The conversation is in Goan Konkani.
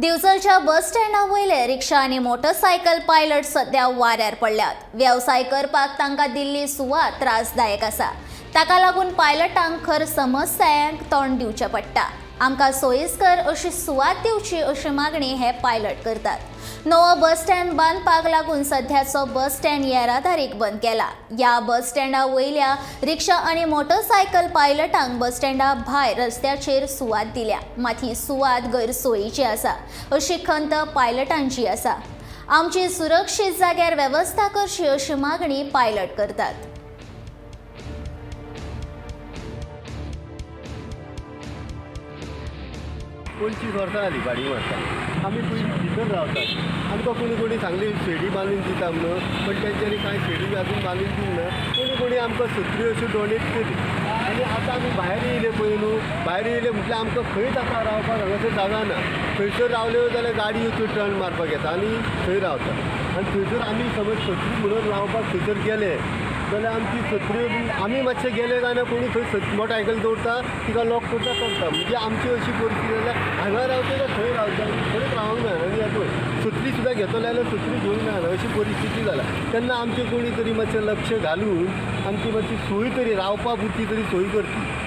दिवचलच्या बस स्टँडा वयले रिक्षा आनी मोटरसायकल पायलट सध्या वाऱ्यार पडल्यात. वेवसाय करपाक तांकां दिल्ली सुवात त्रासदायक आसा. ताका लागून पायलटांक खर समस्यांक तोंड दिवचें पडटा. आमकां सोयीस्कर अशी सुवात दिवची अशी मागणी हे पायलट करतात. नवो बस स्टँड बांदपाक लागून सध्याचो बस स्टँड येरादारीक बंद केला. ह्या बस स्टँडा वयल्या रिक्षा आनी मोटरसायकल पायलटांक बस स्टँडा भायर रस्त्याचेर सुवात दिल्या, मात ही सुवात गैरसोयीची आसा अशी खंत पायलटांची आसा. आमची सुरक्षीत जाग्यार वेवस्था करची अशी मागणी पायलट करतात. 25 वर्सां जालीं भाडी मारता आमी. पयलीं भितर रावतात. आमकां कोणी कोणी सांगली शेडी बांदून दिता म्हणून, पण तेंच्यांनी कांय शेडी बी अजून बांदून दिवंक ना. कोणी कोणी आमकां सत्री अश्यो डोनेट केली आनी आतां आमी भायर येयले पळय न्हू. भायर येयले म्हटल्यार आमकां खंयच आतां रावपाक हांगासर जागा ना. थंयसर रावल्यो जाल्यार गाडयो त्यो टर्न मारपाक येता आनी थंय रावता. आनी थंयसर आमी समज सत्री म्हणून रावपाक थंयसर गेले जाल्यार आमची सत्री आमी मातशे गेले काय ना, कोणी थंय मोटरसायकल दवरता, तिका लॉक करता, चलता. म्हणजे आमची अशी परिस्थिती जाल्यार हांगा रावचे काय थंय रावचे? आमी खंयच रावंक मेळना. आनी हें पळय, सत्री सुद्दां घेतले जाल्यार सत्री घेवंक मेळना अशी परिस्थिती जाल्या. तेन्ना आमचें कोणी तरी मातशें लक्ष घालून आमची मातशी सोय तरी, रावपा पुरती तरी सोय करची.